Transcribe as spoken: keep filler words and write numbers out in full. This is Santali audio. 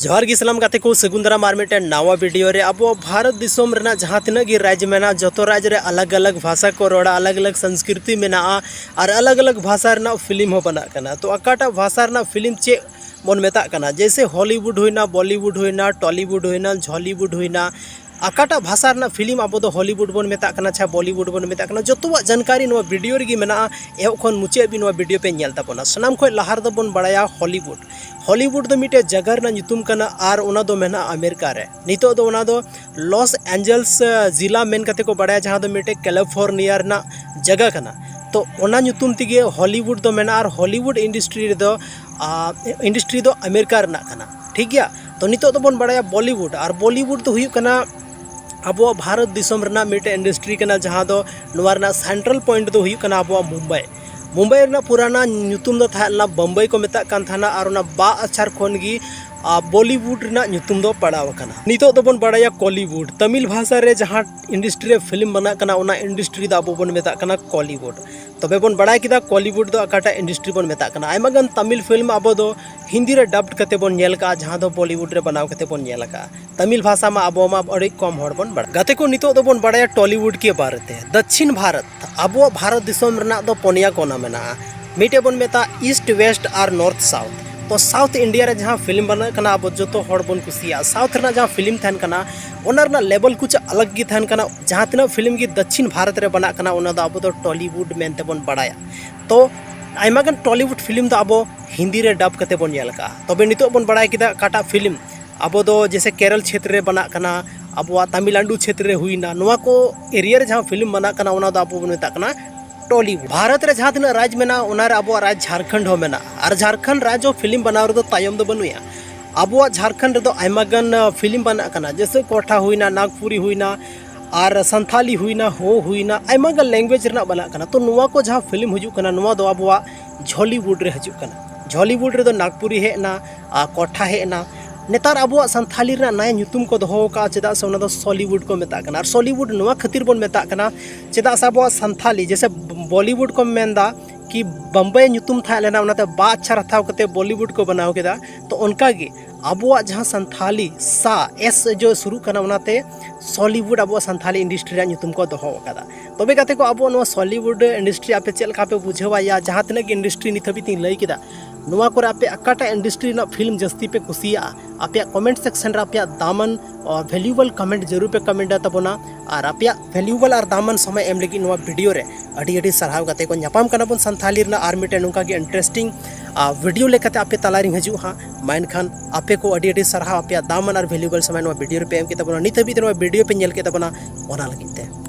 ᱡᱚᱦᱟᱨ ᱜᱮ ᱥᱟᱱᱟᱢ ᱜᱟᱛᱮ ᱠᱚ, ᱥᱟᱹᱜᱩᱱ ᱫᱟᱨᱟᱢ ᱟᱨ ᱢᱤᱫᱴᱮᱱ ᱱᱟᱣᱟ ᱵᱷᱤᱰᱤᱭᱳ ᱨᱮ᱾ ᱟᱵᱚ ᱵᱷᱟᱨᱚᱛ ᱫᱤᱥᱚᱢ ᱨᱮᱱᱟᱜ ᱡᱟᱦᱟᱸ ᱛᱤᱱᱟᱹᱜ ᱜᱮ ᱨᱟᱡᱽ ᱢᱮᱱᱟᱜᱼᱟ, ᱡᱚᱛᱚ ᱨᱟᱡᱽ ᱨᱮ ᱟᱞᱟᱜᱽ ᱟᱞᱟᱜᱽ ᱵᱷᱟᱥᱟ ᱠᱚ ᱨᱚᱲᱟ, ᱟᱞᱟᱜᱽ ᱟᱞᱟᱜᱽ ᱥᱚᱝᱥᱠᱨᱤᱛᱤ ᱢᱮᱱᱟᱜᱼᱟ ᱟᱨ ᱟᱞᱟᱜᱽ ᱟᱞᱟᱜᱽ ᱵᱷᱟᱥᱟ ᱨᱮᱱᱟᱜ ᱯᱷᱤᱞᱢ ᱦᱚᱸ ᱵᱮᱱᱟᱜ ᱠᱟᱱᱟ᱾ ᱛᱚ ᱚᱠᱟᱴᱟᱜ ᱵᱷᱟᱥᱟ ᱨᱮᱱᱟᱜ ᱯᱷᱤᱞᱢ ᱪᱮᱫ ᱵᱚᱱ ᱢᱮᱛᱟᱜ ᱠᱟᱱᱟ? ᱡᱮᱭᱥᱮ ᱦᱚᱞᱤᱣᱩᱰ ᱦᱩᱭᱱᱟ, ᱵᱚᱞᱤᱣᱩᱰ ᱦᱩᱭᱱᱟ, ᱴᱚᱞᱤᱣᱩᱰ ᱦᱩᱭᱱᱟ, ᱡᱷᱚᱞᱤᱣᱩᱰ ᱦᱩᱭᱱᱟ, ᱚᱠᱟᱴᱟᱜ ᱵᱷᱟᱥᱟ ᱨᱮᱱᱟᱜ ᱯᱷᱤᱞᱢ ᱟᱵᱚ ᱫᱚ ᱦᱚᱞᱤᱣᱩᱰ ᱵᱚᱱ ᱢᱮᱛᱟᱜ ᱠᱟᱱᱟ, ᱪᱮ ᱵᱚᱞᱤᱣᱩᱰ ᱵᱚᱱ ᱢᱮᱛᱟᱜ ᱠᱟᱱᱟ, ᱡᱚᱛᱚᱣᱟᱜ ᱡᱟᱱᱠᱟᱨᱤ ᱱᱚᱣᱟ ᱵᱷᱤᱰᱤᱭᱳ ᱨᱮᱜᱮ ᱢᱮᱱᱟᱜᱼᱟ᱾ ᱮᱦᱚᱵ ᱠᱷᱚᱱ ᱢᱩᱪᱟᱹᱫ ᱦᱟᱹᱵᱤᱡ ᱱᱚᱣᱟ ᱵᱷᱤᱰᱤᱭᱳ ᱯᱮ ᱧᱮᱞ ᱛᱟᱵᱚᱱᱟ᱾ ᱥᱟᱱᱟᱢ ᱠᱷᱚᱱ ᱞᱟᱦᱟ ᱨᱮᱫᱚ ᱵᱚᱱ ᱵᱟᱲᱟᱭᱟ ᱦᱚᱞᱤᱣᱩᱰ᱾ ᱦᱚᱞᱤᱣᱩᱰ ᱫᱚ ᱢᱤᱫᱴᱮᱡ ᱡᱟᱭᱜᱟ ᱨᱮᱱᱟᱜ ᱧᱩᱛᱩᱢ ᱠᱟᱱᱟ ᱟᱨ ᱚᱱᱟ ᱫᱚ ᱢᱮᱱᱟᱜᱼᱟ ᱟᱢᱮᱨᱤᱠᱟ ᱨᱮ᱾ ᱱᱤᱛᱚᱜ ᱫᱚ ᱚᱱᱟ ᱫᱚ ᱞᱚᱥ ᱮᱱᱡᱮᱞᱥ, ᱟᱸ, ᱡᱤᱞᱟ ᱢᱮᱱ ᱠᱟᱛᱮ ᱠᱚ ᱵᱟᱲᱟᱭᱟ, ᱡᱟᱦᱟᱸ ᱫᱚ ᱢᱤᱫᱴᱮᱡ ᱠᱮᱞᱤᱯᱷᱳᱨᱱᱤᱭᱟ ᱨᱮᱱᱟᱜ ᱡᱟᱭᱜᱟ ᱠᱟᱱᱟ᱾ ᱛᱚ ᱚᱱᱟ ᱧᱩᱛᱩᱢ ᱛᱮᱜᱮ ᱦᱚᱞᱤᱣᱩᱰ ᱫᱚ ᱢᱮᱱᱟᱜᱼᱟ ᱟᱨ ᱦᱚᱞᱤᱣᱩᱰ ᱤᱱᱰᱟᱥᱴᱨᱤ ᱨᱮᱫᱚ, ᱟᱸ, ᱤᱱᱰᱟᱥᱴᱨᱤ ᱫᱚ ᱟᱢᱮᱨᱤᱠᱟ ᱨᱮᱱᱟᱜ ᱠᱟᱱᱟ, ᱴᱷᱤᱠ ᱜᱮᱭᱟ᱾ ᱛᱚ ᱱᱤᱛᱚᱜ ᱫᱚᱵᱚᱱ ᱵᱟᱲᱟᱭᱟ ᱵᱚᱞᱤᱣᱩᱰ, ᱟᱨ ᱵᱚᱞᱤᱣᱩᱰ ᱫᱚ ᱦᱩᱭᱩᱜ ᱠᱟᱱᱟ ᱟᱵᱚᱣᱟᱜ ᱵᱷᱟᱨᱚᱛ ᱫᱤᱥᱚᱢ ᱨᱮᱱᱟᱜ ᱢᱤᱫᱴᱮᱡ ᱤᱱᱰᱟᱥᱴᱨᱤ ᱠᱟᱱᱟ, ᱡᱟᱦᱟᱸ ᱫᱚ ᱱᱚᱣᱟ ᱨᱮᱱᱟᱜ ᱥᱮᱱᱴᱨᱟᱞ ᱯᱚᱭᱮᱱᱴ ᱫᱚ ᱦᱩᱭᱩᱜ ᱠᱟᱱᱟ ᱟᱵᱚᱣᱟᱜ ᱢᱩᱢᱵᱟᱭ᱾ ᱢᱩᱢᱵᱟᱭ ᱨᱮᱱᱟᱜ ᱯᱩᱨᱟᱱᱟ ᱧᱩᱛᱩᱢ ᱫᱚ ᱛᱟᱦᱮᱸ ᱞᱮᱱᱟ ᱵᱚᱢᱵᱟᱭ ᱠᱚ ᱢᱮᱛᱟᱜ ᱠᱟᱱ ᱛᱟᱦᱮᱱᱟ, ᱟᱨ ᱚᱱᱟ ᱵᱟ ᱟᱪᱪᱷᱟᱨ ᱠᱷᱚᱱ ᱜᱮ, ᱟ, ᱵᱚᱞᱤᱣᱩᱰ ᱨᱮᱱᱟᱜ ᱧᱩᱛᱩᱢ ᱫᱚ ᱯᱟᱲᱟᱣ ᱟᱠᱟᱱᱟ᱾ ᱱᱤᱛᱚᱜ ᱫᱚᱵᱚᱱ ᱵᱟᱲᱟᱭᱟ ᱠᱚᱞᱤᱣᱩᱰ᱾ ᱛᱟᱢᱤᱞ ᱵᱷᱟᱥᱟ ᱨᱮ ᱡᱟᱦᱟᱸ ᱤᱱᱰᱟᱥᱴᱨᱤ ᱨᱮ ᱯᱷᱤᱞᱢ ᱵᱮᱱᱟᱜ ᱠᱟᱱᱟ, ᱚᱱᱟ ᱤᱱᱰᱟᱥᱴᱨᱤ ᱫᱚ ᱟᱵᱚ ᱵᱚᱱ ᱢᱮᱛᱟᱜ ᱠᱟᱱᱟ ᱠᱚᱞᱤᱣᱩᱰ᱾ ᱛᱚᱵᱮ ᱵᱚᱱ ᱵᱟᱲᱟᱭ ᱠᱮᱫᱟ ᱠᱚᱞᱤᱣᱩᱰ ᱫᱚ ᱚᱠᱟᱴᱟᱜ ᱤᱱᱰᱟᱥᱴᱨᱤ ᱵᱚᱱ ᱢᱮᱛᱟᱜ ᱠᱟᱱᱟ᱾ ᱟᱭᱢᱟ ᱜᱟᱱ ᱛᱟᱢᱤᱞ ᱯᱷᱤᱞᱢ ᱟᱵᱚ ᱫᱚ ᱦᱤᱱᱫᱤ ᱨᱮ ᱰᱟᱵᱰ ᱠᱟᱛᱮ ᱵᱚᱱ ᱧᱮᱞ ᱠᱟᱜᱼᱟ, ᱡᱟᱦᱟᱸ ᱫᱚ ᱵᱚᱞᱤᱣᱩᱰ ᱨᱮ ᱵᱮᱱᱟᱣ ᱠᱟᱛᱮ ᱵᱚᱱ ᱧᱮᱞ ᱟᱠᱟᱜᱼᱟ᱾ ᱛᱟᱢᱤᱞ ᱵᱷᱟᱥᱟ ᱢᱟ ᱟᱵᱚ ᱢᱟ ᱟᱹᱰᱤ ᱠᱚᱢ ᱦᱚᱲ ᱵᱚᱱ ᱵᱟᱲᱟᱭᱟ᱾ ᱜᱟᱛᱮ ᱠᱚ, ᱱᱤᱛᱚᱜ ᱫᱚᱵᱚᱱ ᱵᱟᱲᱟᱭᱟ ᱴᱚᱞᱤᱣᱩᱰ ᱠᱮ ᱵᱟᱨᱮ ᱛᱮ᱾ ᱫᱚᱠᱠᱷᱤᱱ ᱵᱷᱟᱨᱚᱛ, ᱟᱵᱚᱣᱟᱜ ᱵᱷᱟᱨᱚᱛ ᱫᱤᱥᱚᱢ ᱨᱮᱱᱟᱜ ᱫᱚ ᱯᱚᱱᱭᱟ ᱠᱚᱱᱟ ᱢᱮᱱᱟᱜᱼᱟ᱾ ᱢᱤᱫᱴᱮᱡ ᱵᱚᱱ ᱢᱮᱛᱟᱜᱼᱟ ᱤᱥᱴ, ᱣᱮᱥᱴ ᱟᱨ ᱱᱚᱨᱛᱷ, ᱥᱟᱣᱩᱛᱷ᱾ ᱛᱚ ᱥᱟᱣᱩᱛᱷ ᱤᱱᱰᱤᱭᱟ ᱨᱮ ᱡᱟᱦᱟᱸ ᱯᱷᱤᱞᱢ ᱵᱮᱱᱟᱜ ᱠᱟᱱᱟ, ᱟᱵᱚ ᱡᱚᱛᱚ ᱦᱚᱲ ᱵᱚᱱ ᱠᱩᱥᱤᱭᱟᱜᱼᱟ᱾ ᱥᱟᱣᱩᱛᱷ ᱨᱮᱱᱟᱜ ᱡᱟᱦᱟᱸ ᱯᱷᱤᱞᱢ ᱛᱟᱦᱮᱱ ᱠᱟᱱᱟ, ᱚᱱᱟ ᱨᱮᱱᱟᱜ ᱞᱮᱵᱮᱞ ᱠᱩᱪ ᱟᱞᱟᱜᱽ ᱜᱮ ᱛᱟᱦᱮᱱ ᱠᱟᱱᱟ᱾ ᱡᱟᱦᱟᱸ ᱛᱤᱱᱟᱹᱜ ᱯᱷᱤᱞᱢ ᱜᱮ ᱫᱚᱠᱠᱷᱤᱱ ᱵᱷᱟᱨᱚᱛ ᱨᱮ ᱵᱮᱱᱟᱜ ᱠᱟᱱᱟ, ᱚᱱᱟ ᱫᱚ ᱟᱵᱚ ᱫᱚ ᱴᱚᱞᱤᱣᱩᱰ ᱢᱮᱱᱛᱮ ᱵᱚᱱ ᱵᱟᱲᱟᱭᱟ᱾ ᱛᱚ ᱟᱭᱢᱟ ᱜᱟᱱ ᱴᱚᱞᱤᱣᱩᱰ ᱯᱷᱤᱞᱢ ᱫᱚ ᱟᱵᱚ ᱦᱤᱱᱫᱤ ᱨᱮ ᱰᱟᱵ ᱠᱟᱛᱮ ᱵᱚᱱ ᱧᱮᱞ ᱟᱠᱟᱜᱼᱟ᱾ ᱛᱚᱵᱮ ᱱᱤᱛᱚᱜ ᱵᱚᱱ ᱵᱟᱲᱟᱭ ᱠᱮᱫᱟ ᱚᱠᱟᱴᱟᱜ ᱯᱷᱤᱞᱢ ᱟᱵᱚ ᱫᱚ ᱡᱮᱭᱥᱮ ᱠᱮᱨᱚᱞ ᱪᱷᱮᱛᱨᱚ ᱨᱮ ᱵᱮᱱᱟᱜ ᱠᱟᱱᱟ, ᱟᱵᱚᱣᱟᱜ ᱛᱟᱢᱤᱞᱱᱟᱰᱩ ᱪᱷᱮᱛᱨᱚ ᱨᱮ ᱦᱩᱭᱱᱟ, ᱱᱚᱣᱟ ᱠᱚ ᱮᱨᱤᱭᱟ ᱨᱮ ᱡᱟᱦᱟᱸ ᱯᱷᱤᱞᱢ ᱵᱮᱱᱟᱜ ᱠᱟᱱᱟ, ᱚᱱᱟ ᱫᱚ ᱟᱵᱚ ᱵᱚᱱ ᱢᱮᱛᱟᱜ ᱠᱟᱱᱟ ᱴᱚᱞᱤᱣᱩᱰ᱾ ᱵᱷᱟᱨᱚᱛ ᱨᱮ ᱡᱟᱦᱟᱸ ᱛᱤᱱᱟᱹᱜ ᱨᱟᱡᱽ ᱢᱮᱱᱟᱜᱼᱟ, ᱚᱱᱟ ᱨᱮ ᱟᱵᱚᱣᱟᱜ ᱨᱟᱡᱽ ᱡᱷᱟᱲᱠᱷᱚᱸᱰ ᱦᱚᱸ ᱢᱮᱱᱟᱜᱼᱟ᱾ ᱟᱨ ᱡᱷᱟᱲᱠᱷᱚᱸᱰ ᱨᱟᱡᱽ ᱦᱚᱸ ᱯᱷᱤᱞᱢ ᱵᱮᱱᱟᱣ ᱨᱮᱫᱚ ᱛᱟᱭᱚᱢ ᱫᱚ ᱵᱟᱹᱱᱩᱭᱟ᱾ ᱟᱵᱚᱣᱟᱜ ᱡᱷᱟᱲᱠᱷᱚᱸᱰ ᱨᱮᱫᱚ ᱟᱭᱢᱟ ᱜᱟᱱ, ᱟ, ᱯᱷᱤᱞᱢ ᱵᱮᱱᱟᱜ ᱠᱟᱱᱟ, ᱡᱮᱭᱥᱮ ᱠᱚᱴᱷᱟ ᱦᱩᱭᱱᱟ, ᱱᱟᱜᱽᱯᱩᱨᱤ ᱦᱩᱭᱱᱟ, ᱟᱨ ᱥᱟᱱᱛᱷᱟᱞᱤ ᱦᱩᱭᱱᱟ, ᱦᱳ ᱦᱩᱭᱱᱟ, ᱟᱭᱢᱟ ᱜᱟᱱ ᱞᱮᱝᱜᱩᱭᱮᱡᱽ ᱨᱮᱱᱟᱜ ᱵᱮᱱᱟᱜ ᱠᱟᱱᱟ᱾ ᱛᱚ ᱱᱚᱣᱟ ᱠᱚ ᱡᱟᱦᱟᱸ ᱯᱷᱤᱞᱢ ᱦᱤᱡᱩᱜ ᱠᱟᱱᱟ, ᱱᱚᱣᱟ ᱫᱚ ᱟᱵᱚᱣᱟᱜ ᱡᱷᱚᱞᱤᱣᱩᱰ ᱨᱮ ᱦᱤᱡᱩᱜ ᱠᱟᱱᱟ᱾ ᱡᱷᱚᱞᱤᱣᱩᱰ ᱨᱮᱫᱚ ᱱᱟᱜᱽᱯᱩᱨᱤ ᱦᱮᱡ ᱮᱱᱟ, ᱟᱨ ᱠᱚᱴᱷᱟ ᱦᱮᱡ ᱮᱱᱟ᱾ ᱱᱮᱛᱟᱨ ᱟᱵᱚᱣᱟᱜ ᱥᱟᱱᱛᱷᱟᱞᱤ ᱨᱮᱱᱟᱜ ᱱᱟᱭᱟ ᱧᱩᱛᱩᱢ ᱠᱚ ᱫᱚᱦᱚ ᱟᱠᱟᱫᱼᱟ, ᱪᱮᱫᱟᱜ ᱥᱮ ᱚᱱᱟ ᱫᱚ ᱥᱚᱞᱤᱣᱩᱰ ᱠᱚ ᱢᱮᱛᱟᱜ ᱠᱟᱱᱟ᱾ ᱟᱨ ᱥᱚᱞᱤᱣᱩᱰ ᱱᱚᱣᱟ ᱠᱷᱟᱹᱛᱤᱨ ᱵᱚᱱ ᱢᱮᱛᱟᱜ ᱠᱟᱱᱟ, ᱪᱮᱫᱟᱜ ᱥᱮ ᱟᱵᱚᱣᱟᱜ ᱥᱟᱱᱛᱷᱟᱞᱤ, ᱡᱮᱭᱥᱮ ᱵᱚᱞᱤᱣᱩᱰ ᱠᱚ ᱢᱮᱱᱫᱟ ᱠᱤ ᱵᱚᱢᱵᱮ ᱧᱩᱛᱩᱢ ᱛᱟᱦᱮᱸ ᱞᱮᱱᱟ, ᱚᱱᱟᱛᱮ ᱵᱟ ᱟᱪᱪᱷᱟᱨ ᱦᱟᱛᱟᱣ ᱠᱟᱛᱮ ᱵᱚᱞᱤᱣᱩᱰ ᱠᱚ ᱵᱮᱱᱟᱣ ᱠᱮᱫᱟ᱾ ᱛᱚ ᱚᱱᱠᱟ ᱜᱮ ᱟᱵᱚᱣᱟᱜ ᱡᱟᱦᱟᱸ ᱥᱟᱱᱛᱷᱟᱞᱤ ᱥᱟ ᱮᱥ ᱡᱚ ᱥᱩᱨᱩᱜ ᱠᱟᱱᱟ, ᱚᱱᱟᱛᱮ ᱥᱚᱞᱤᱣᱩᱰ ᱟᱵᱚᱣᱟᱜ ᱥᱟᱱᱛᱷᱟᱞᱤ ᱤᱱᱰᱟᱥᱴᱨᱤ ᱨᱮᱭᱟᱜ ᱧᱩᱛᱩᱢ ᱠᱚ ᱫᱚᱦᱚ ᱟᱠᱟᱫᱟ᱾ ᱛᱚᱵᱮ ᱜᱟᱛᱮ ᱠᱚ, ᱟᱵᱚ ᱱᱚᱣᱟ ᱥᱚᱞᱤᱣᱩᱰ ᱤᱱᱰᱟᱥᱴᱨᱤ ᱟᱯᱮ ᱪᱮᱫ ᱞᱮᱠᱟ ᱯᱮ ᱵᱩᱡᱷᱟᱹᱣᱟ? ᱭᱟ ᱡᱟᱦᱟᱸ ᱛᱤᱱᱟᱹᱜ ᱜᱮ ᱤᱱᱰᱟᱥᱴᱨᱤ ᱱᱤᱛ ᱦᱟᱹᱵᱤᱡ ᱤᱧ ᱞᱟᱹᱭ ᱠᱮᱫᱟ, ᱱᱚᱣᱟ ᱠᱚᱨᱮ ᱟᱯᱮ ᱚᱠᱟᱴᱟᱜ ᱤᱱᱰᱟᱥᱴᱨᱤ ᱨᱮᱱᱟᱜ ᱯᱷᱤᱞᱢ ᱡᱟᱹᱥᱛᱤ ᱯᱮ ᱠᱩᱥᱤᱭᱟᱜᱼᱟ? ᱟᱯᱮᱭᱟᱜ ᱠᱚᱢᱮᱱᱴ ᱥᱮᱠᱥᱚᱱ ᱨᱮ ᱟᱯᱮᱭᱟᱜ ᱫᱟᱢᱟᱱ ᱵᱷᱮᱞᱩᱭᱮᱵᱚᱞ ᱠᱚᱢᱮᱱᱴ ᱡᱟᱹᱨᱩᱲ ᱯᱮ ᱠᱚᱢᱮᱱᱴᱟ ᱛᱟᱵᱚᱱᱟ᱾ ᱟᱨ ᱟᱯᱮᱭᱟᱜ ᱵᱷᱮᱞᱩᱭᱮᱵᱚᱞ ᱟᱨ ᱫᱟᱢᱟᱱ ᱥᱚᱢᱚᱭ ᱮᱢ ᱞᱟᱹᱜᱤᱫ ᱱᱚᱣᱟ ᱵᱷᱤᱰᱤᱭᱳ ᱨᱮ ᱟᱹᱰᱤ ᱟᱹᱰᱤ ᱥᱟᱨᱦᱟᱣ᱾ ᱜᱟᱛᱮ ᱠᱚ, ᱧᱟᱯᱟᱢ ᱠᱟᱱᱟ ᱵᱚᱱ ᱥᱟᱱᱛᱷᱟᱞᱤ ᱨᱮᱱᱟᱜ ᱟᱨ ᱢᱤᱫᱴᱮᱱ ᱱᱚᱝᱠᱟ ᱜᱮ ᱤᱱᱴᱟᱨᱮᱥᱴᱤᱝ ᱵᱷᱤᱰᱤᱭᱳ ᱞᱮᱠᱟᱛᱮ ᱟᱯᱮ ᱛᱟᱞᱟᱨᱤᱧ ᱦᱤᱡᱩᱜᱼᱟ ᱦᱟᱸᱜ᱾ ᱢᱟ ᱮᱱᱠᱷᱟᱱ ᱟᱯᱮ ᱠᱚ ᱟᱹᱰᱤ ᱟᱹᱰᱤ ᱥᱟᱨᱦᱟᱣ, ᱟᱯᱮᱭᱟᱜ ᱫᱟᱢᱟᱱ ᱟᱨ ᱵᱷᱮᱞᱩᱭᱮᱵᱚᱞ ᱥᱚᱢᱚᱭ ᱱᱚᱣᱟ ᱵᱷᱤᱰᱤᱭᱳ ᱨᱮᱯᱮ ᱮᱢ ᱠᱮᱫ ᱛᱟᱵᱚᱱᱟ, ᱱᱤᱛ ᱦᱟᱹᱵᱤᱡ ᱛᱮ ᱱᱚᱣᱟ ᱵᱷᱤᱰᱤᱭᱳ ᱯᱮ ᱧᱮᱞ ᱠᱮᱫ ᱛᱟᱵᱚᱱᱟ, ᱚᱱᱟ ᱞᱟᱹᱜᱤᱫ ᱛᱮ᱾